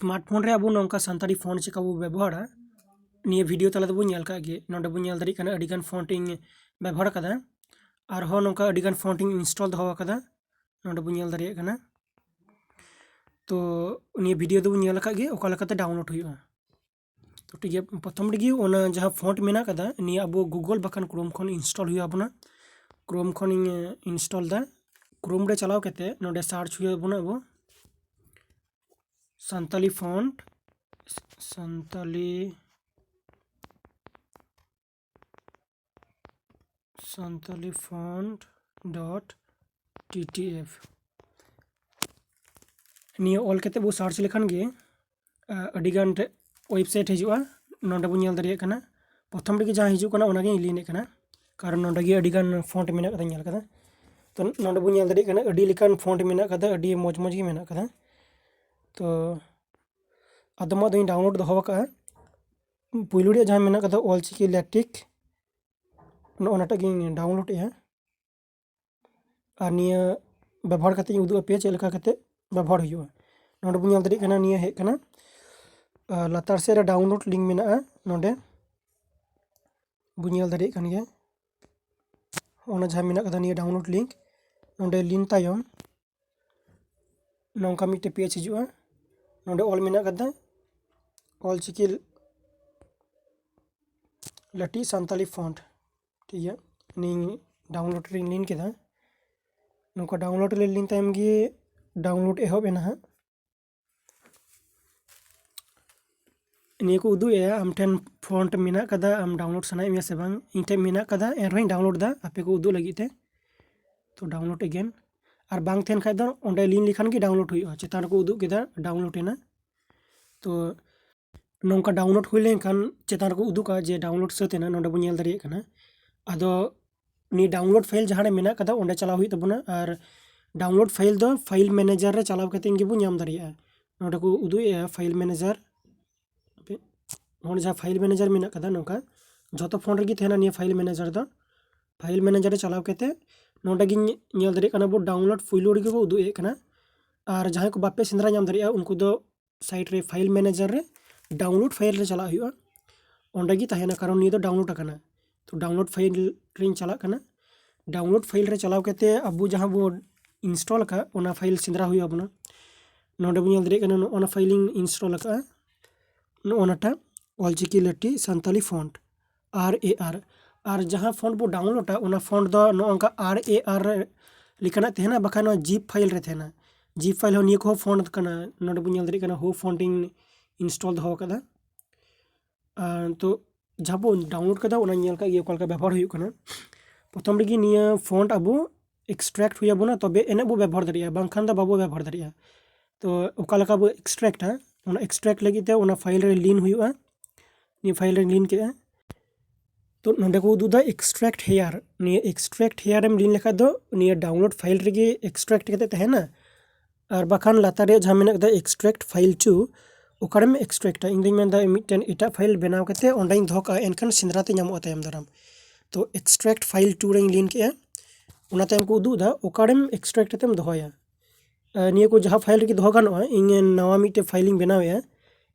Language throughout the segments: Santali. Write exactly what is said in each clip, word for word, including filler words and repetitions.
ᱥᱢᱟᱨᱴ ᱯᱷᱳᱱ ᱨᱮ ᱟᱵᱚ ᱱᱚᱝᱠᱟ ᱥᱟᱱᱛᱟᱲᱤ ᱯᱷᱚᱱᱴ ᱪᱮᱠᱟ ᱵᱚ ᱵᱮᱵᱚᱦᱟᱨᱟ, ᱱᱤᱭᱟᱹ ᱵᱷᱤᱰᱤᱭᱳ ᱛᱟᱞᱟ ᱛᱮᱵᱚᱱ ᱧᱮᱞ ᱠᱟᱜ ᱜᱮ᱾ ᱱᱚᱰᱮ ᱵᱚᱱ ᱧᱮᱞ ᱫᱟᱲᱮᱭᱟᱜ ᱠᱟᱱᱟ ᱟᱹᱰᱤᱜᱟᱱ ᱯᱷᱚᱱᱴ ᱤᱧ ᱵᱮᱵᱚᱦᱟᱨ ᱠᱟᱫᱟ, ᱟᱨᱦᱚᱸ ᱱᱚᱝᱠᱟ ᱟᱹᱰᱤᱜᱟᱱ ᱯᱷᱚᱱᱴ ᱤᱧ ᱤᱱᱥᱴᱚᱞ ᱫᱚᱦᱚ ᱟᱠᱟᱫᱟ᱾ ᱱᱚᱰᱮ ᱵᱚᱱ ᱧᱮᱞ ᱫᱟᱲᱮᱭᱟᱜ ᱠᱟᱱᱟ᱾ ᱛᱚ ᱱᱤᱭᱟᱹ ᱵᱷᱤᱰᱤᱭᱳ ᱫᱚᱵᱚᱱ ᱧᱮᱞ ᱟᱠᱟᱫ ᱜᱮ ᱚᱠᱟ ᱞᱮᱠᱟᱛᱮ ᱰᱟᱣᱩᱱᱞᱳᱰ ᱦᱩᱭᱩᱜᱼᱟ᱾ ᱛᱚ ᱴᱷᱤᱠ ᱜᱮᱭᱟ, ᱯᱨᱚᱛᱷᱚᱢ ᱨᱮᱜᱮ ᱚᱱᱟ ᱡᱟᱦᱟᱸ ᱯᱷᱚᱱᱴ ᱢᱮᱱᱟᱜ ᱟᱠᱟᱫᱟ, ᱱᱤᱭᱟᱹ ᱟᱵᱚ ᱜᱩᱜᱚᱞ ᱵᱟᱠᱷᱟᱱ ᱠᱨᱳᱢ ᱠᱷᱚᱱ ᱤᱱᱥᱴᱚᱞ ᱦᱩᱭᱩᱜ ᱟᱵᱚᱱᱟ᱾ ᱠᱨᱳᱢ ᱠᱷᱚᱱᱤᱧ ᱤᱱᱥᱴᱚᱞ ᱫᱟ᱾ ᱠᱨᱳᱢ ᱨᱮ ᱪᱟᱞᱟᱣ ᱠᱟᱛᱮ ᱱᱚᱰᱮ ᱥᱟᱨᱪ ᱦᱩᱭᱩᱜ ᱟᱵᱚᱱᱟ ᱟᱵᱚ Santali font, Santali Santali font dot T T F. ᱱᱤᱭᱟᱹ ᱚᱞ ᱠᱟᱛᱮ ᱵᱚ ᱥᱟᱨᱪ ᱞᱮᱠᱷᱟᱱ ᱜᱮ, ᱟ, ᱟᱹᱰᱤᱜᱟᱱ ᱨᱮ ᱳᱭᱮᱵᱽᱥᱟᱭᱤᱴ ᱦᱤᱡᱩᱜᱼᱟ᱾ ᱱᱚᱰᱮ ᱵᱚᱱ ᱧᱮᱞ ᱫᱟᱲᱮᱭᱟᱜ ᱠᱟᱱᱟ, ᱯᱨᱚᱛᱷᱚᱢ ᱨᱮᱜᱮ ᱡᱟᱦᱟᱸ ᱦᱤᱡᱩᱜ ᱠᱟᱱᱟ ᱚᱱᱟᱜᱤᱧ ᱞᱤᱱ ᱮᱫ ᱠᱟᱱᱟ, ᱠᱟᱨᱚᱱ ᱱᱚᱰᱮ ᱜᱮ ᱟᱹᱰᱤᱜᱟᱱ ᱯᱷᱚᱱᱴ ᱢᱮᱱᱟᱜ ᱠᱟᱫᱟ, ᱧᱮᱞ ᱠᱟᱫᱟ᱾ ᱛᱚ ᱱᱚᱰᱮ ᱵᱚᱱ ᱧᱮᱞ ᱫᱟᱲᱮᱭᱟᱜ ᱠᱟᱱᱟ ᱟᱹᱰᱤ ᱞᱮᱠᱟᱱ ᱯᱷᱚᱱᱴ ᱢᱮᱱᱟᱜ ᱠᱟᱫᱟ, ᱟᱹᱰᱤ ᱢᱚᱡᱽ ᱢᱚᱡᱽ ᱜᱮ ᱢᱮᱱᱟᱜ ᱠᱟᱫᱟ᱾ ᱛᱚ ᱟᱫᱚᱢᱟᱜ ᱫᱚᱧ ᱰᱟᱣᱩᱱᱞᱳᱰ ᱫᱚᱦᱚ ᱟᱠᱟᱫᱼᱟ᱾ ᱯᱩᱭᱞᱩ ᱨᱮᱭᱟᱜ ᱡᱟᱦᱟᱸ ᱢᱮᱱᱟᱜ ᱠᱟᱫᱟ ᱚᱞᱪᱤᱠᱤ ᱞᱮᱴᱤᱠ, ᱱᱚᱜᱼᱚ ᱱᱟᱴᱟᱜ ᱜᱤᱧ ᱰᱟᱣᱩᱱᱞᱳᱰ ᱮᱫᱼᱟ᱾ ᱟᱨ ᱱᱤᱭᱟᱹ ᱵᱮᱵᱚᱦᱟᱨ ᱠᱟᱛᱮ ᱤᱧ ᱩᱫᱩᱜ ᱟᱯᱮᱭᱟ ᱪᱮᱫ ᱞᱮᱠᱟ ᱠᱟᱛᱮ ᱵᱮᱵᱚᱦᱟᱨ ᱦᱩᱭᱩᱜᱼᱟ᱾ ᱱᱚᱰᱮ ᱵᱚᱱ ᱧᱮᱞ ᱫᱟᱲᱮᱭᱟᱜ ᱠᱟᱱᱟ, ᱱᱤᱭᱟᱹ ᱦᱮᱡ ᱠᱟᱱᱟ᱾ ᱟᱨ ᱞᱟᱛᱟᱨ ᱥᱮᱫ ᱨᱮ ᱰᱟᱣᱩᱱᱞᱳᱰ ᱞᱤᱝᱠ ᱢᱮᱱᱟᱜᱼᱟ, ᱱᱚᱰᱮ ᱵᱚᱱ ᱧᱮᱞ ᱫᱟᱲᱮᱭᱟᱜ ᱠᱟᱱ ᱜᱮᱭᱟ᱾ ᱚᱱᱟ ᱡᱟᱦᱟᱸ ᱢᱮᱱᱟᱜ ᱠᱟᱫᱟ ᱱᱤᱭᱟᱹ ᱰᱟᱣᱩᱱᱞᱳᱰ ᱞᱤᱝᱠ, ᱱᱚᱰᱮ ᱞᱤᱱ ᱛᱟᱭᱚᱢ ᱱᱚᱝᱠᱟ ᱢᱤᱫᱴᱮᱡ ᱯᱮᱡᱽ ᱦᱤᱡᱩᱜᱼᱟ᱾ ᱱᱚᱰᱮ ᱚᱞ ᱢᱮᱱᱟᱜ ᱠᱟᱫᱟ ᱚᱞᱪᱤᱠᱤ ᱞᱟᱹᱴᱤᱡ ᱥᱟᱱᱛᱟᱞᱤ ᱯᱷᱚᱱᱴ, ᱴᱷᱤᱠ ᱜᱮᱭᱟ᱾ ᱱᱤᱭᱟᱹ ᱰᱟᱣᱩᱱᱞᱳᱰ ᱨᱤᱧ ᱞᱤᱱ ᱠᱮᱫᱟ᱾ ᱱᱚᱝᱠᱟ ᱰᱟᱣᱩᱱᱞᱳᱰ ᱞᱤᱱ ᱛᱟᱭᱚᱢ ᱜᱮ ᱰᱟᱣᱩᱱᱞᱳᱰ ᱮᱦᱚᱵ ᱮᱱᱟ ᱦᱟᱸᱜ᱾ ᱱᱤᱭᱟᱹ ᱠᱚ ᱩᱫᱩᱜ ᱮᱜᱼᱟ, ᱟᱢ ᱴᱷᱮᱱ ᱯᱷᱚᱱᱴ ᱢᱮᱱᱟᱜ ᱠᱟᱫᱟ, ᱟᱢ ᱰᱟᱣᱩᱱᱞᱳᱰ ᱥᱟᱱᱟᱭᱮᱫ ᱢᱮᱭᱟ ᱥᱮ ᱵᱟᱝ? ᱤᱧ ᱴᱷᱮᱱ ᱢᱮᱱᱟᱜ ᱠᱟᱫᱟ, ᱮᱱ ᱨᱮᱦᱚᱸᱧ ᱰᱟᱣᱩᱱᱞᱳᱰ ᱫᱟ ᱟᱯᱮ ᱠᱚ ᱩᱫᱩᱜ ᱞᱟᱹᱜᱤᱫ ᱛᱮ᱾ ᱛᱚ ᱰᱟᱣᱩᱱᱞᱳᱰ again, ᱟᱨ ᱵᱟᱝ ᱛᱟᱦᱮᱱ ᱠᱷᱟᱡ ᱫᱚ ᱚᱸᱰᱮ ᱞᱤᱱ ᱞᱮᱠᱷᱟᱱ ᱜᱮ ᱰᱟᱣᱩᱱᱞᱳᱰ ᱦᱩᱭᱩᱜᱼᱟ᱾ ᱪᱮᱛᱟᱱ ᱨᱮᱠᱚ ᱩᱫᱩᱜ ᱠᱮᱫᱟ ᱰᱟᱣᱩᱱᱞᱳᱰ ᱮᱱᱟ᱾ ᱛᱚ ᱱᱚᱝᱠᱟ ᱰᱟᱣᱩᱱᱞᱳᱰ ᱦᱩᱭ ᱞᱮᱱᱠᱷᱟᱱ ᱪᱮᱛᱟᱱ ᱨᱮᱠᱚ ᱩᱫᱩᱜᱟ ᱡᱮ ᱰᱟᱣᱩᱱᱞᱳᱰ ᱥᱟᱹᱛ ᱮᱱᱟ, ᱱᱚᱰᱮ ᱵᱚᱱ ᱧᱮᱞ ᱫᱟᱲᱮᱭᱟᱜ ᱠᱟᱱᱟ᱾ ᱟᱫᱚ ᱱᱤᱭᱟᱹ ᱰᱟᱣᱩᱱᱞᱳᱰ ᱯᱷᱟᱭᱤᱞ ᱡᱟᱦᱟᱸ ᱨᱮ ᱢᱮᱱᱟᱜ ᱠᱟᱫᱟ ᱚᱸᱰᱮ ᱪᱟᱞᱟᱣ ᱦᱩᱭᱩᱜ ᱛᱟᱵᱚᱱᱟ, ᱟᱨ ᱰᱟᱣᱩᱱᱞᱳᱰ ᱯᱷᱟᱭᱤᱞ ᱫᱚ ᱯᱷᱟᱭᱤᱞ ᱢᱮᱱᱮᱡᱟᱨ ᱨᱮ ᱪᱟᱞᱟᱣ ᱠᱟᱛᱮ ᱜᱮᱵᱚᱱ ᱧᱟᱢ ᱫᱟᱲᱮᱭᱟᱜᱼᱟ᱾ ᱱᱚᱰᱮ ᱠᱚ ᱩᱫᱩᱜ ᱮᱜᱼᱟ ᱯᱷᱟᱭᱤᱞ ᱢᱮᱱᱮᱡᱟᱨ᱾ ᱱᱚᱰᱮ ᱡᱟᱦᱟᱸ ᱯᱷᱟᱭᱤᱞ ᱢᱮᱱᱮᱡᱟᱨ ᱢᱮᱱᱟᱜ ᱠᱟᱫᱟ, ᱱᱚᱝᱠᱟ ᱡᱷᱚᱛᱚ ᱯᱷᱳᱱ ᱨᱮᱜᱮ ᱛᱟᱦᱮᱱᱟ ᱱᱤᱭᱟᱹ ᱯᱷᱟᱭᱤᱞ ᱢᱮᱱᱮᱡᱟᱨ ᱫᱚ᱾ ᱯᱷᱟᱭᱤᱞ ᱢᱮᱱᱮᱡᱟᱨ ᱨᱮ ᱪᱟᱞᱟᱣ ᱠᱟᱛᱮ ᱱᱚᱰᱮ ᱜᱤᱧ ᱧᱮᱞ ᱫᱟᱲᱮᱭᱟᱜ ᱠᱟᱱᱟ ᱵᱚ ᱰᱟᱣᱩᱱᱞᱳᱰ ᱯᱩᱭᱞᱩ ᱨᱮᱜᱮ ᱠᱚ ᱩᱫᱩᱜ ᱮᱫ ᱠᱟᱱᱟ᱾ ᱟᱨ ᱡᱟᱦᱟᱸᱭ ᱠᱚ ᱵᱟᱯᱮ ᱥᱮᱸᱫᱽᱨᱟ ᱧᱟᱢ ᱫᱟᱲᱮᱭᱟᱜᱼᱟ ᱩᱱᱠᱩ ᱫᱚ site ᱨᱮ, file manager ᱨᱮ download file ᱨᱮ ᱪᱟᱞᱟᱜ ᱦᱩᱭᱩᱜᱼᱟ᱾ ᱚᱸᱰᱮ ᱜᱮ ᱛᱟᱦᱮᱱᱟ, ᱠᱟᱨᱚᱱ ᱱᱤᱭᱟᱹ ᱫᱚ download ᱟᱠᱟᱱᱟ᱾ ᱛᱚ download file ᱨᱤᱧ ᱪᱟᱞᱟᱜ ᱠᱟᱱᱟ᱾ Download file ᱨᱮ ᱪᱟᱞᱟᱣ ᱠᱟᱛᱮ ᱟᱵᱚ ᱡᱟᱦᱟᱸ ᱵᱚ install ᱟᱠᱟᱫ, ᱚᱱᱟ file ᱥᱮᱸᱫᱽᱨᱟ ᱦᱩᱭᱩᱜ ᱟᱵᱚᱱᱟ᱾ ᱱᱚᱰᱮ ᱵᱚᱱ ᱧᱮᱞ ᱫᱟᱲᱮᱭᱟᱜ ᱠᱟᱱᱟ, ᱱᱚᱜᱼᱚ ᱱᱟ file ᱤᱧ install ᱟᱠᱟᱫᱼᱟ, ᱱᱚᱜᱼᱚ ᱱᱟᱴᱟᱜ Ol Chiki litti Santali font, R A R᱾ ᱟᱨ ᱡᱟᱦᱟᱸ font ᱵᱚ downloadᱟ, ᱚᱱᱟ font ᱫᱚ ᱱᱚᱜᱼᱚ ᱱᱚᱝᱠᱟ R A R ᱞᱮᱠᱟᱱᱟᱜ ᱛᱟᱦᱮᱱᱟ, ᱵᱟᱠᱷᱟᱱ ᱱᱚᱣᱟ zip file ᱨᱮ ᱛᱟᱦᱮᱱᱟ᱾ Zip file ᱦᱚᱸ ᱱᱤᱭᱟᱹ ᱠᱚᱦᱚᱸ font ᱠᱟᱱᱟ᱾ ᱱᱚᱰᱮ ᱵᱚᱱ ᱧᱮᱞ ᱫᱟᱲᱮᱭᱟᱜ ᱠᱟᱱᱟ, ᱦᱳ font ᱤᱧ install ᱫᱚᱦᱚ ᱟᱠᱟᱫᱟ᱾ ᱟᱨ ᱛᱚ ᱡᱟᱦᱟᱸ ᱵᱚ download ᱠᱟᱫᱟ, ᱚᱱᱟ ᱧᱮᱞ ᱠᱟᱜ ᱜᱮ ᱚᱠᱟ ᱞᱮᱠᱟ ᱵᱮᱵᱚᱦᱟᱨ ᱦᱩᱭᱩᱜ ᱠᱟᱱᱟ᱾ ᱯᱨᱚᱛᱷᱚᱢ ᱨᱮᱜᱮ ᱱᱤᱭᱟᱹ font ᱟᱵᱚ extract ᱦᱩᱭ ᱟᱵᱚᱱᱟ, ᱛᱚᱵᱮ ᱮᱱᱮᱡ ᱵᱚ ᱵᱮᱵᱚᱦᱟᱨ ᱫᱟᱲᱮᱭᱟᱜᱼᱟ, ᱵᱟᱝᱠᱷᱟᱱ ᱫᱚ ᱵᱟᱵᱚ ᱵᱮᱵᱚᱦᱟᱨ ᱫᱟᱲᱮᱭᱟᱜᱼᱟ᱾ ᱛᱚ ᱚᱠᱟ ᱞᱮᱠᱟ ᱵᱚ extractᱟ? ᱚᱱᱟ extract ᱞᱟᱹᱜᱤᱫ ᱛᱮ ᱚᱱᱟ file ᱨᱮ ᱞᱤᱱ ᱦᱩᱭᱩᱜᱼᱟ᱾ ᱱᱤᱭᱟᱹ file ᱨᱮ ᱞᱤᱱ ᱠᱮᱜᱼᱟ᱾ ᱛᱚ ᱱᱚᱰᱮ ᱠᱚ ᱩᱫᱩᱜ ᱮᱫᱟ extract here᱾ ᱱᱤᱭᱟᱹ extract here ᱮᱢ ᱞᱤᱱ ᱞᱮᱠᱷᱟᱡ ᱫᱚ ᱱᱤᱭᱟᱹ download file ᱨᱮᱜᱮ extract ᱠᱟᱛᱮ ᱛᱟᱦᱮᱱᱟ᱾ ᱟᱨ ᱵᱟᱠᱷᱟᱱ ᱞᱟᱛᱟᱨ ᱨᱮ ᱡᱟᱦᱟᱸ ᱢᱮᱱᱟᱜ ᱠᱟᱫᱟ extract file to, ᱚᱠᱟᱨᱮᱢ extractᱟ? ᱤᱧ ᱫᱚᱧ ᱢᱮᱱᱫᱟ ᱢᱤᱫᱴᱮᱱ ᱮᱴᱟᱜ file ᱵᱮᱱᱟᱣ ᱠᱟᱛᱮ ᱚᱸᱰᱮᱧ ᱫᱚᱦᱚ ᱠᱟᱜᱼᱟ, ᱮᱱᱠᱷᱟᱱ ᱥᱮᱸᱫᱽᱨᱟ ᱛᱮ ᱧᱟᱢᱚᱜᱼᱟ ᱛᱟᱭᱚᱢ ᱫᱟᱨᱟᱢ᱾ ᱛᱚ extract file to ᱨᱮᱧ ᱞᱤᱱ ᱠᱮᱜᱼᱟ᱾ ᱚᱱᱟ ᱛᱟᱭᱚᱢ ᱠᱚ ᱩᱫᱩᱜ ᱮᱫᱟ ᱚᱠᱟᱨᱮᱢ extract ᱠᱟᱛᱮᱢ ᱫᱚᱦᱚᱭᱟ᱾ ᱟᱨ ᱱᱤᱭᱟᱹ ᱠᱚ ᱡᱟᱦᱟᱸ file ᱨᱮᱜᱮ ᱫᱚᱦᱚ ᱜᱟᱱᱚᱜᱼᱟ, ᱤᱧ ᱱᱟᱣᱟ ᱢᱤᱫᱴᱮᱱ file ᱤᱧ ᱵᱮᱱᱟᱣᱮᱫᱼᱟ,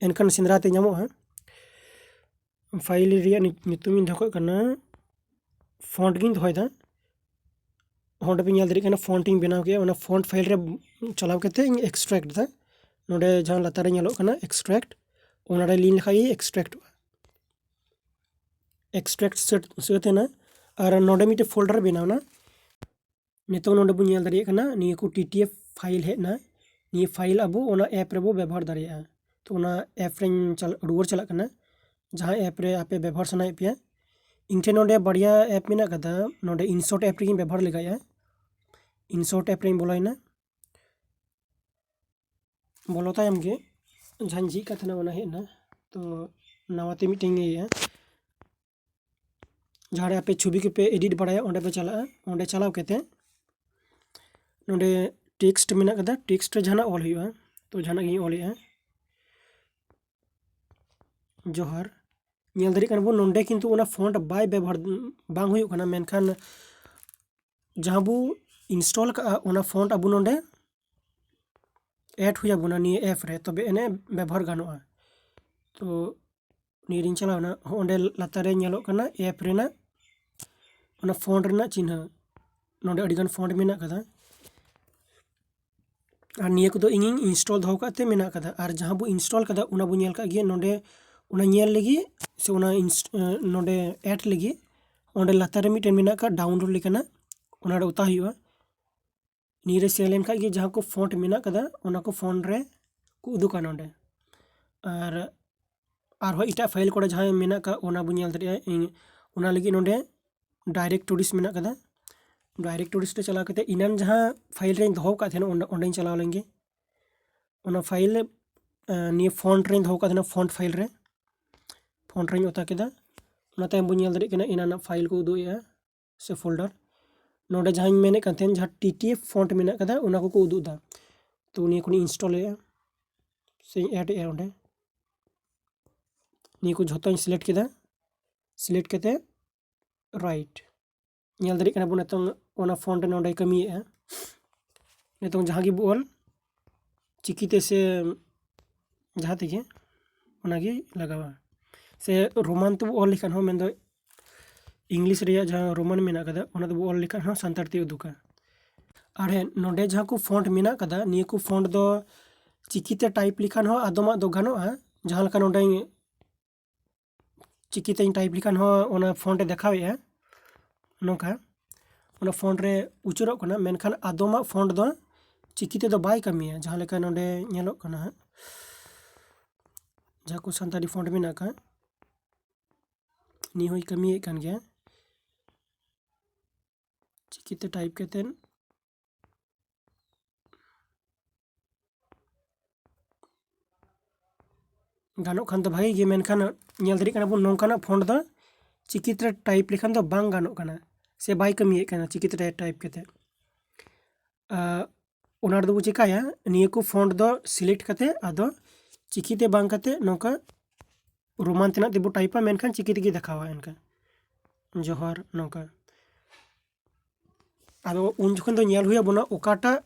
ᱮᱱᱠᱷᱟᱱ ᱥᱮᱸᱫᱽᱨᱟ ᱛᱮ ᱧᱟᱢᱚᱜᱼᱟ᱾ File ᱨᱮᱭᱟᱜ ᱧᱩ-, ᱧᱩᱛᱩᱢ ᱤᱧ ᱫᱚᱦᱚ ᱠᱟᱜ ᱠᱟᱱᱟ, font ᱜᱤᱧ ᱫᱚᱦᱚᱭᱮᱫᱟ᱾ ᱚᱸᱰᱮ ᱯᱮ ᱧᱮᱞ ᱫᱟᱲᱮᱭᱟᱜ ᱠᱟᱱᱟ, font ᱤᱧ ᱵᱮᱱᱟᱣ ᱠᱮᱜᱼᱟ, ᱚᱱᱟ font file ᱨᱮ ᱪᱟᱞᱟᱣ ᱠᱟᱛᱮ ᱤᱧ extract ᱮᱫᱟ᱾ ᱱᱚᱰᱮ ᱡᱟᱦᱟᱸ ᱞᱟᱛᱟᱨ ᱨᱮ ᱧᱮᱞᱚᱜ ᱠᱟᱱᱟ extract, ᱚᱱᱟᱨᱮ ᱞᱤᱱ ᱞᱮᱠᱷᱟᱡ ᱜᱮ extractᱚᱜᱼᱟ᱾ Extract ᱥᱟᱹᱛ, ᱥᱟᱹᱛ ᱮᱱᱟ᱾ ᱟᱨ ᱱᱚᱰᱮ ᱢᱤᱫᱴᱮᱡ folder ᱵᱮᱱᱟᱣ ᱮᱱᱟ᱾ ᱱᱤᱛᱚᱝ ᱱᱚᱰᱮ ᱵᱚᱱ ᱧᱮᱞ ᱫᱟᱲᱮᱭᱟᱜ ᱠᱟᱱᱟ, ᱱᱤᱭᱟᱹ ᱠᱚ T T F file ᱦᱮᱡ ᱮᱱᱟ᱾ ᱱᱤᱭᱟᱹ file ᱟᱵᱚ ᱚᱱᱟ app ᱨᱮᱵᱚ ᱵᱮᱵᱚᱦᱟᱨ ᱫᱟᱲᱮᱭᱟᱜᱼᱟ᱾ ᱛᱚ ᱚᱱᱟ app ᱨᱮᱧ ᱪᱟᱞ-, ᱨᱩᱣᱟᱹᱲ ᱪᱟᱞᱟᱜ ᱠᱟᱱᱟ, ᱡᱟᱦᱟᱸ app ᱨᱮ ᱟᱯᱮ ᱵᱮᱵᱚᱦᱟᱨ ᱥᱟᱱᱟᱭᱮᱫ ᱯᱮᱭᱟ᱾ ᱤᱧ ᱴᱷᱮᱱ ᱱᱚᱰᱮ ᱵᱟᱨᱭᱟ app ᱢᱮᱱᱟᱜ ᱠᱟᱫᱟ, ᱱᱚᱰᱮ InShot app ᱨᱮᱜᱮᱧ ᱵᱮᱵᱚᱦᱟᱨ ᱞᱮᱜᱟᱭᱟ᱾ InShot app ᱨᱮᱧ ᱵᱚᱞᱚᱭᱮᱱᱟ᱾ ᱵᱚᱞᱚ ᱛᱟᱭᱚᱢ ᱜᱮ ᱡᱟᱦᱟᱸᱧ ᱡᱷᱤᱡ ᱠᱟᱜ ᱛᱟᱦᱮᱱᱟ, ᱚᱱᱟ ᱦᱮᱡ ᱮᱱᱟ᱾ ᱛᱚ ᱱᱟᱣᱟᱛᱮ ᱢᱤᱫᱴᱮᱱ ᱤᱧ ᱤᱭᱟᱹᱭᱟ, ᱡᱟᱦᱟᱸ ᱨᱮ ᱟᱯᱮ ᱪᱷᱚᱵᱤ ᱠᱚᱯᱮ edit ᱵᱟᱲᱟᱭᱟ, ᱚᱸᱰᱮ ᱯᱮ ᱪᱟᱞᱟᱜᱼᱟ᱾ ᱚᱸᱰᱮ ᱪᱟᱞᱟᱣ ᱠᱟᱛᱮ ᱱᱚᱰᱮ text ᱢᱮᱱᱟᱜ ᱠᱟᱫᱟ, text ᱨᱮ ᱡᱟᱦᱟᱱᱟᱜ ᱚᱞ ᱦᱩᱭᱩᱜᱼᱟ᱾ ᱛᱚ ᱡᱟᱦᱟᱱᱟᱜ ᱜᱤᱧ ᱚᱞᱮᱜᱼᱟ, ᱡᱚᱦᱟᱨ᱾ ᱧᱮᱞ ᱫᱟᱲᱮᱭᱟᱜ ᱠᱟᱱᱟ ᱵᱚᱱ, ᱱᱚᱰᱮ ᱠᱤᱱᱛᱩ ᱚᱱᱟ font ᱵᱟᱭ ᱵᱮᱵᱚᱦᱟᱨ, ᱵᱟᱝ ᱦᱩᱭᱩᱜ ᱠᱟᱱᱟ, ᱢᱮᱱᱠᱷᱟᱱ ᱡᱟᱦᱟᱸ ᱵᱚ install ᱠᱟᱜᱼᱟ, ᱚᱱᱟ font ᱟᱵᱚ ᱱᱚᱰᱮ ᱮᱰ ᱦᱩᱭ ᱟᱵᱚᱱᱟ ᱱᱤᱭᱟᱹ ᱮᱯ ᱨᱮ, ᱛᱚᱵᱮ ᱮᱱᱮ ᱵᱮᱵᱚᱦᱟᱨ ᱜᱟᱱᱚᱜᱼᱟ᱾ ᱛᱚ ᱱᱤᱭᱟᱹ ᱨᱤᱧ ᱪᱟᱞᱟᱣᱱᱟ, ᱚᱸᱰᱮ ᱞᱟᱛᱟᱨ ᱨᱮ ᱧᱮᱞᱚᱜ ᱠᱟᱱᱟ ᱮᱯ ᱨᱮᱱᱟᱜ ᱚᱱᱟ ᱯᱷᱚᱱᱴ ᱨᱮᱱᱟᱜ ᱪᱤᱱᱦᱟᱹ᱾ ᱱᱚᱰᱮ ᱟᱹᱰᱤᱜᱟᱱ ᱯᱷᱚᱱᱴ ᱢᱮᱱᱟᱜ ᱠᱟᱫᱟ, ᱟᱨ ᱱᱤᱭᱟᱹ ᱠᱚᱫᱚ ᱤᱧᱤᱧ ᱤᱱᱥᱴᱚᱞ ᱫᱚᱦᱚ ᱠᱟᱜ ᱛᱮ ᱢᱮᱱᱟᱜ ᱠᱟᱫᱟ᱾ ᱟᱨ ᱡᱟᱦᱟᱸ ᱵᱚ ᱤᱱᱥᱴᱚᱞ ᱠᱟᱫᱟ ᱚᱱᱟ ᱵᱚ ᱧᱮᱞ ᱠᱟᱜ ᱜᱮᱭᱟ᱾ ᱱᱚᱰᱮ ᱚᱱᱟ ᱧᱮᱞ ᱞᱟᱹᱜᱤᱫ ᱥᱮ ᱚᱱᱟ ᱤᱱᱥ-, ᱱᱚᱰᱮ ᱮᱰ ᱞᱟᱹᱜᱤᱫ ᱚᱸᱰᱮ ᱞᱟᱛᱟᱨ ᱨᱮ ᱢᱤᱫᱴᱮᱱ ᱢᱮᱱᱟᱜ ᱠᱟᱜ ᱰᱟᱣᱩᱱᱞᱳᱰ ᱞᱮᱠᱟᱱᱟᱜ, ᱚᱱᱟ ᱨᱮ ᱚᱛᱟ ᱦᱩᱭᱩᱜᱼᱟ᱾ ᱱᱤᱭᱟᱹ ᱨᱮ ᱥᱮᱱ ᱞᱮᱱᱠᱷᱟᱡ ᱜᱮ ᱡᱟᱦᱟᱸ ᱠᱚ ᱯᱷᱚᱱᱴ ᱢᱮᱱᱟᱜ ᱠᱟᱫᱟ ᱚᱱᱟ ᱠᱚ ᱯᱷᱚᱱᱴ ᱨᱮ ᱠᱚ ᱩᱫᱩᱜᱟ ᱱᱚᱰᱮ᱾ ᱟᱨ ᱟᱨᱦᱚᱸ ᱮᱴᱟᱜ ᱯᱷᱟᱭᱤᱞ ᱠᱚᱨᱮ ᱡᱟᱦᱟᱸ ᱢᱮᱱᱟᱜ ᱠᱟᱜ ᱚᱱᱟ ᱵᱚ ᱧᱮᱞ ᱫᱟᱲᱮᱭᱟᱜᱼᱟ᱾ ᱤᱧ ᱚᱱᱟ ᱞᱟᱹᱜᱤᱫ ᱱᱚᱰᱮ ᱰᱟᱭᱨᱮᱠᱴᱚᱨᱤᱥ ᱢᱮᱱᱟᱜ ᱠᱟᱫᱟ᱾ ᱰᱟᱭᱨᱮᱠᱴᱚᱨᱤᱥ ᱨᱮ ᱪᱟᱞᱟᱣ ᱠᱟᱛᱮ ᱮᱱᱟᱱ ᱡᱟᱦᱟᱸ ᱯᱷᱟᱭᱤᱞ ᱨᱮᱧ ᱫᱚᱦᱚ ᱠᱟᱜ ᱛᱟᱦᱮᱱᱟ ᱚᱸᱰᱮ, ᱚᱸᱰᱮᱧ ᱪᱟᱞᱟᱣ ᱞᱮᱱ ᱜᱮ᱾ ᱚᱱᱟ ᱯᱷᱟᱭᱤᱞ, ᱮ, ᱱᱤᱭᱟᱹ ᱯᱷᱚᱱᱴ ᱨᱮᱧ ᱫᱚᱦᱚ ᱠᱟᱜ ᱛᱟᱦᱮᱱᱟ, ᱯᱷᱚᱱᱴ ᱯᱷᱟᱭᱤᱞ ᱨᱮ, ᱯᱷᱚᱱᱴ ᱨᱮᱧ ᱚᱛᱟ ᱠᱮᱫᱟ᱾ ᱚᱱᱟ ᱛᱟᱭᱚᱢ ᱵᱚᱱ ᱧᱮᱞ ᱫᱟᱲᱮᱭᱟᱜ ᱠᱟᱱᱟ ᱮᱱᱟᱱᱟᱜ ᱯᱷᱟᱭᱤᱞ ᱠᱚ ᱩᱫᱩᱜ ᱮᱜᱼᱟ ᱥᱮ ᱯᱷᱳᱞᱰᱟᱨ᱾ ᱱᱚᱰᱮ ᱡᱟᱦᱟᱸᱧ ᱢᱮᱱᱮᱫ ᱠᱟᱱ ᱛᱟᱦᱮᱱ, ᱡᱟᱦᱟᱸ ᱴᱤ ᱴᱤ ᱮᱯᱷ ᱯᱷᱚᱱᱴ ᱢᱮᱱᱟᱜ ᱠᱟᱫᱟ ᱚᱱᱟ ᱠᱚᱠᱚ ᱩᱫᱩᱜ ᱮᱫᱟ᱾ ᱛᱚ ᱱᱤᱭᱟᱹ ᱠᱚᱧ ᱤᱱᱥᱴᱚᱞ ᱮᱜᱼᱟ ᱥᱮᱧ ᱮᱰ ᱮᱜᱼᱟ ᱚᱸᱰᱮ᱾ ᱱᱤᱭᱟᱹ ᱠᱚ ᱡᱷᱚᱛᱚᱧ ᱥᱤᱞᱮᱠᱴ ᱠᱮᱫᱟ᱾ ᱥᱤᱞᱮᱠᱴ ᱠᱟᱛᱮ ᱨᱟᱭᱤᱴ ᱧᱮᱞ ᱫᱟᱲᱮᱭᱟᱜ ᱠᱟᱱᱟ ᱵᱚᱱ ᱱᱤᱛᱚᱝ ᱚᱱᱟ ᱯᱷᱚᱱᱴ ᱨᱮ ᱱᱚᱰᱮ ᱠᱟᱹᱢᱤᱭᱮᱫᱼᱟ᱾ ᱱᱤᱛᱚᱝ ᱡᱟᱦᱟᱸ ᱜᱮᱵᱚ ᱚᱞ ᱪᱤᱠᱤᱛᱮ ᱥᱮ ᱡᱟᱦᱟᱸ ᱛᱮᱜᱮ ᱚᱱᱟᱜᱮ ᱞᱟᱜᱟᱣᱟ᱾ ᱥᱮ ᱨᱳᱢᱟᱱ ᱛᱮᱵᱚ ᱚᱞ ᱞᱮᱠᱷᱟᱱ ᱦᱚᱸ, ᱢᱮᱱᱫᱚ ᱤᱝᱞᱤᱥ ᱨᱮᱭᱟᱜ ᱡᱟᱦᱟᱸ ᱨᱳᱢᱟᱱ ᱢᱮᱱᱟᱜ ᱠᱟᱫᱟ ᱚᱱᱟ ᱛᱮᱵᱚ ᱚᱞ ᱞᱮᱠᱷᱟᱱ ᱦᱚᱸ ᱥᱟᱱᱛᱟᱲ ᱛᱮ ᱩᱫᱩᱜᱟ᱾ ᱟᱨ ᱦᱮᱸ, ᱱᱚᱰᱮ ᱡᱟᱦᱟᱸ ᱠᱚ ᱯᱷᱚᱱᱴ ᱢᱮᱱᱟᱜ ᱠᱟᱫᱟ ᱱᱤᱭᱟᱹ ᱠᱚ ᱯᱷᱚᱱᱴ ᱫᱚ ᱪᱤᱠᱤᱛᱮ ᱴᱟᱭᱤᱯ ᱞᱮᱠᱷᱟᱱ ᱦᱚᱸ ᱟᱫᱚᱢᱟᱜ ᱫᱚ ᱜᱟᱱᱚᱜᱼᱟ᱾ ᱡᱟᱦᱟᱸ ᱞᱮᱠᱟ ᱱᱚᱰᱮᱧ ᱪᱤᱠᱤᱛᱮᱧ ᱴᱟᱭᱤᱯ ᱞᱮᱠᱷᱟᱱ ᱦᱚᱸ ᱚᱱᱟ ᱯᱷᱚᱱᱴ ᱮ ᱫᱮᱠᱷᱟᱣᱮᱫᱼᱟ ᱱᱚᱝᱠᱟ᱾ ᱚᱱᱟ ᱯᱷᱚᱱᱴ ᱨᱮ ᱩᱪᱟᱹᱲᱚᱜ ᱠᱟᱱᱟ, ᱢᱮᱱᱠᱷᱟᱱ ᱟᱫᱚᱢᱟᱜ ᱯᱷᱚᱱᱴ ᱫᱚ ᱪᱤᱠᱤ ᱛᱮᱫᱚ ᱵᱟᱭ ᱠᱟᱹᱢᱤᱭᱟ᱾ ᱡᱟᱦᱟᱸ ᱞᱮᱠᱟ ᱱᱚᱰᱮ ᱧᱮᱞᱚᱜ ᱠᱟᱱᱟ ᱦᱟᱸᱜ, ᱡᱟᱦᱟᱸ ᱠᱚ ᱥᱟᱱᱛᱟᱲᱤ ᱯᱷᱚᱱᱴ ᱢᱮᱱᱟᱜ ᱟᱠᱟᱫ, ᱱᱤᱭᱟᱹ ᱦᱚᱸᱭ ᱠᱟᱹᱢᱤᱭᱮᱫ ᱠᱟᱱ ᱜᱮᱭᱟ᱾ ᱪᱤᱠᱤᱛᱮ ᱴᱟᱭᱤᱯ ᱠᱟᱛᱮᱫ ᱜᱟᱱᱚᱜ ᱠᱷᱟᱱ ᱫᱚ ᱵᱷᱟᱜᱤ ᱜᱮ, ᱢᱮᱱᱠᱷᱟᱱ ᱧᱮᱞ ᱫᱟᱲᱮᱭᱟᱜ ᱠᱟᱱᱟ ᱵᱚᱱ ᱱᱚᱝᱠᱟᱱᱟᱜ ᱯᱷᱚᱱᱴ ᱫᱚ ᱪᱤᱠᱤᱛᱮ ᱴᱟᱭᱤᱯ ᱞᱮᱠᱷᱟᱱ ᱫᱚ ᱵᱟᱝ ᱜᱟᱱᱚᱜ ᱠᱟᱱᱟ ᱥᱮ ᱵᱟᱭ ᱠᱟᱹᱢᱤᱭᱮᱫ ᱠᱟᱱᱟ ᱪᱤᱠᱤᱛᱮ ᱴᱟᱭᱤᱯ ᱠᱟᱛᱮᱫ᱾ ᱟᱨ ᱚᱱᱟ ᱨᱮᱫᱚ ᱵᱚ ᱪᱤᱠᱟᱹᱭᱟ, ᱱᱤᱭᱟᱹ ᱠᱚ ᱯᱷᱚᱱᱴ ᱫᱚ ᱥᱤᱞᱮᱠᱴ ᱠᱟᱛᱮᱫ ᱟᱫᱚ ᱪᱤᱠᱤᱛᱮ ᱵᱟᱝ ᱠᱟᱛᱮᱫ ᱱᱚᱝᱠᱟ ᱨᱳᱢᱟᱱ ᱛᱮᱱᱟᱜ ᱛᱮᱵᱚ ᱴᱟᱭᱤᱯᱟ, ᱢᱮᱱᱠᱷᱟᱱ ᱪᱤᱠᱤ ᱛᱮᱜᱮ ᱫᱮᱠᱷᱟᱣᱟ ᱮᱱᱠᱷᱟᱱ ᱡᱚᱦᱟᱨ ᱱᱚᱝᱠᱟ᱾ ᱟᱫᱚ ᱩᱱ ᱡᱚᱠᱷᱚᱱ ᱫᱚ ᱧᱮᱞ ᱦᱩᱭ ᱟᱵᱚᱱᱟ ᱚᱠᱟᱴᱟᱜ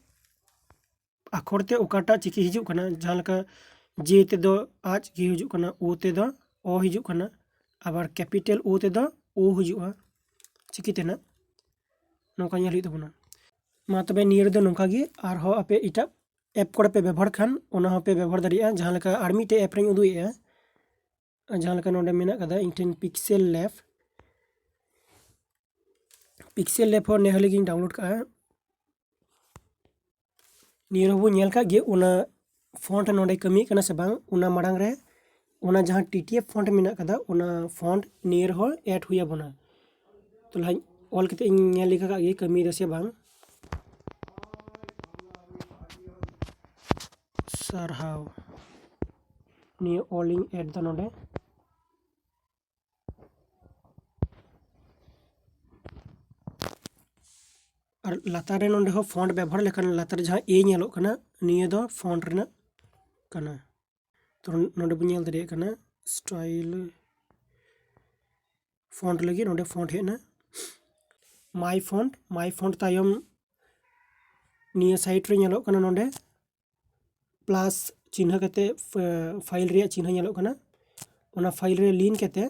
ᱟᱠᱷᱚᱨ ᱛᱮ ᱚᱠᱟᱴᱟᱜ ᱪᱤᱠᱤ ᱦᱤᱡᱩᱜ ᱠᱟᱱᱟ, ᱡᱟᱦᱟᱸ ᱞᱮᱠᱟ J ᱛᱮᱫᱚ ᱟᱡ ᱜᱮ ᱦᱤᱡᱩᱜ ᱠᱟᱱᱟ, O ᱛᱮᱫᱚ ᱚ ᱦᱤᱡᱩᱜ ᱠᱟᱱᱟ, ᱟᱵᱟᱨ capital O ᱛᱮᱫᱚ ᱳ ᱦᱤᱡᱩᱜᱼᱟ ᱪᱤᱠᱤ ᱛᱮᱱᱟᱜ᱾ ᱱᱚᱝᱠᱟ ᱧᱮᱞ ᱦᱩᱭᱩᱜ ᱛᱟᱵᱚᱱᱟ᱾ ᱢᱟ ᱛᱚᱵᱮ ᱱᱤᱭᱟᱹ ᱨᱮᱫᱚ ᱱᱚᱝᱠᱟ ᱜᱮ, ᱟᱨᱦᱚᱸ ᱟᱯᱮ ᱮᱴᱟᱜ ᱮᱯ ᱠᱚᱨᱮ ᱯᱮ ᱵᱮᱵᱚᱦᱟᱨ ᱠᱷᱟᱱ ᱚᱱᱟ ᱦᱚᱸᱯᱮ ᱵᱮᱵᱚᱦᱟᱨ ᱫᱟᱲᱮᱭᱟᱜᱼᱟ᱾ ᱡᱟᱦᱟᱸ ᱞᱮᱠᱟ ᱟᱨ ᱢᱤᱫᱴᱮᱡ ᱮᱯ ᱨᱮᱧ ᱩᱫᱩᱜ ᱮᱫᱼᱟ, ᱡᱟᱦᱟᱸ ᱞᱮᱠᱟ ᱱᱚᱰᱮ ᱢᱮᱱᱟᱜ ᱠᱟᱫᱟ ᱤᱧ ᱴᱷᱮᱱ Pixel Lab᱾ Pixel Lab ᱦᱚᱸ ᱱᱮ ᱦᱟᱹᱞᱤ ᱜᱤᱧ download ᱠᱟᱜᱼᱟ᱾ ᱱᱤᱭᱟᱹ ᱨᱮᱦᱚᱸ ᱵᱚᱱ ᱧᱮᱞ ᱠᱟᱜ ᱜᱮ ᱚᱱᱟ font ᱱᱚᱰᱮ ᱠᱟᱹᱢᱤᱭᱮᱫ ᱠᱟᱱᱟ ᱥᱮ ᱵᱟᱝ᱾ ᱚᱱᱟ ᱢᱟᱲᱟᱝ ᱨᱮ ᱚᱱᱟ ᱡᱟᱦᱟᱸ T T F font ᱢᱮᱱᱟᱜ ᱠᱟᱫᱟ, ᱚᱱᱟ font ᱱᱤᱭᱟᱹ ᱨᱮᱦᱚᱸ add ᱦᱩᱭ ᱟᱵᱚᱱᱟ᱾ ᱛᱚ ᱞᱟᱦᱟᱧ ᱚᱞ ᱠᱟᱛᱮ ᱤᱧ ᱧᱮᱞ ᱞᱮᱜᱟ ᱠᱟᱜ ᱜᱮ ᱠᱟᱹᱢᱤᱭᱮᱫᱟ ᱥᱮ ᱵᱟᱝ᱾ ᱥᱟᱨᱦᱟᱣ᱾ ᱱᱤᱭᱟᱹ ᱚᱞ ᱤᱧ add ᱫᱟ ᱱᱚᱰᱮ᱾ ᱟᱨ ᱞᱟᱛᱟᱨ ᱨᱮ ᱱᱚᱰᱮ ᱦᱚᱸ font ᱵᱮᱵᱚᱦᱟᱨ ᱞᱮᱠᱷᱟᱱ ᱞᱟᱛᱟᱨ ᱨᱮ ᱡᱟᱦᱟᱸ A ᱧᱮᱞᱚᱜ ᱠᱟᱱᱟ, ᱱᱤᱭᱟᱹ ᱫᱚ font ᱨᱮᱱᱟᱜ ᱠᱟᱱᱟ᱾ ᱛᱚ ᱱᱚᱰᱮ ᱵᱚᱱ ᱧᱮᱞ ᱫᱟᱲᱮᱭᱟᱜ ᱠᱟᱱᱟ style font ᱞᱟᱹᱜᱤᱫ ᱱᱚᱰᱮ font ᱦᱮᱡ ᱮᱱᱟ᱾ My font, my font ᱛᱟᱭᱚᱢ ᱱᱤᱭᱟᱹ side ᱨᱮ ᱧᱮᱞᱚᱜ ᱠᱟᱱᱟ ᱱᱚᱰᱮ plus ᱪᱤᱱᱦᱟᱹ ᱠᱟᱛᱮ, ᱯᱷᱟᱭᱤᱞ ᱨᱮᱭᱟᱜ ᱪᱤᱱᱦᱟᱹ ᱧᱮᱞᱚᱜ ᱠᱟᱱᱟ᱾ ᱚᱱᱟ ᱯᱷᱟᱭᱤᱞ ᱨᱮ ᱞᱤᱱ ᱠᱟᱛᱮ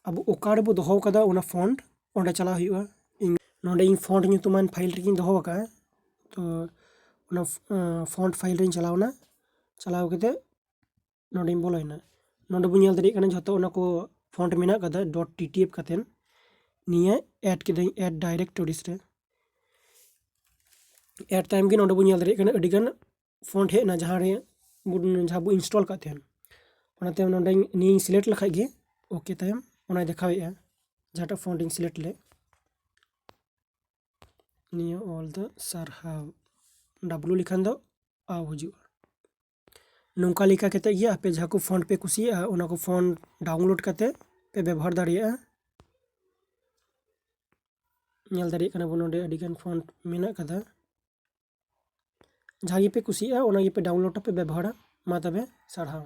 ᱟᱵᱚ ᱚᱠᱟ ᱨᱮᱵᱚ ᱫᱚᱦᱚ ᱠᱟᱫᱟ ᱚᱱᱟ font, ᱚᱸᱰᱮ ᱪᱟᱞᱟᱣ ᱦᱩᱭᱩᱜᱼᱟ᱾ ᱤᱧ ᱱᱚᱰᱮ ᱤᱧ font ᱧᱩᱛᱩᱢᱟᱱ ᱯᱷᱟᱭᱤᱞ ᱨᱮᱜᱤᱧ ᱫᱚᱦᱚ ᱟᱠᱟᱫᱼᱟ᱾ ᱛᱚ ᱚᱱᱟ font ᱯᱷᱟᱭᱤᱞ ᱨᱤᱧ ᱪᱟᱞᱟᱣ ᱮᱱᱟ᱾ ᱪᱟᱞᱟᱣ ᱠᱟᱛᱮ ᱱᱚᱰᱮᱧ ᱵᱚᱞᱚᱭᱮᱱᱟ᱾ ᱱᱚᱰᱮ ᱵᱚᱱ ᱧᱮᱞ ᱫᱟᱲᱮᱭᱟᱜ ᱠᱟᱱᱟ ᱡᱷᱚᱛᱚ ᱚᱱᱟ ᱠᱚ font ᱢᱮᱱᱟᱜ ᱠᱟᱫᱟ dot T T F ᱠᱟᱛᱮ᱾ ᱱᱤᱭᱟᱹ add ᱠᱤᱫᱟᱹᱧ add directories ᱨᱮ᱾ Add ᱛᱟᱭᱚᱢ ᱜᱮ ᱱᱚᱰᱮ ᱵᱚᱱ ᱧᱮᱞ ᱫᱟᱲᱮᱭᱟᱜ ᱠᱟᱱᱟ ᱟᱹᱰᱤᱜᱟᱱ font ᱦᱮᱡ ᱮᱱᱟ ᱡᱟᱦᱟᱸ ᱨᱮ ᱵᱚᱱ, ᱡᱟᱦᱟᱸ ᱵᱚᱱ install ᱠᱟᱜ ᱛᱟᱦᱮᱱ᱾ ᱚᱱᱟᱛᱮ ᱱᱚᱰᱮ ᱱᱤᱭᱟᱹᱧ select ᱞᱮᱠᱷᱟᱡ ᱜᱮ OK ᱛᱟᱭᱚᱢ ᱚᱱᱟᱭ ᱫᱮᱠᱷᱟᱣᱮᱫᱼᱟ ᱡᱟᱦᱟᱸᱴᱟᱜ font ᱤᱧ select ᱞᱮᱫ᱾ ᱱᱤᱭᱟᱹ ᱚᱞ ᱫᱚ ᱥᱟᱨᱦᱟᱣ, W ᱞᱮᱠᱷᱟᱱ ᱫᱚ ᱟᱣ ᱦᱤᱡᱩᱜᱼᱟ᱾ ᱱᱚᱝᱠᱟ ᱞᱮᱠᱟ ᱠᱟᱛᱮ ᱜᱮ ᱟᱯᱮ ᱡᱟᱦᱟᱸ ᱠᱚ font ᱯᱮ ᱠᱩᱥᱤᱭᱟᱜᱼᱟ ᱚᱱᱟ ᱠᱚ font download ᱠᱟᱛᱮ ᱯᱮ ᱵᱮᱵᱚᱦᱟᱨ ᱫᱟᱲᱮᱭᱟᱜᱼᱟ᱾ ᱧᱮᱞ ᱫᱟᱲᱮᱭᱟᱜ ᱠᱟᱱᱟ ᱵᱚᱱ ᱱᱚᱰᱮ ᱟᱹᱰᱤᱜᱟᱱ font ᱢᱮᱱᱟᱜ ᱠᱟᱫᱟ᱾ ᱡᱟᱦᱟᱸ ᱜᱮᱯᱮ ᱠᱩᱥᱤᱭᱟᱜᱼᱟ ᱚᱱᱟ ᱜᱮᱯᱮ download ᱟᱯᱮ ᱵᱮᱵᱚᱦᱟᱨᱟ᱾ ᱢᱟ ᱛᱚᱵᱮ ᱥᱟᱨᱦᱟᱣ᱾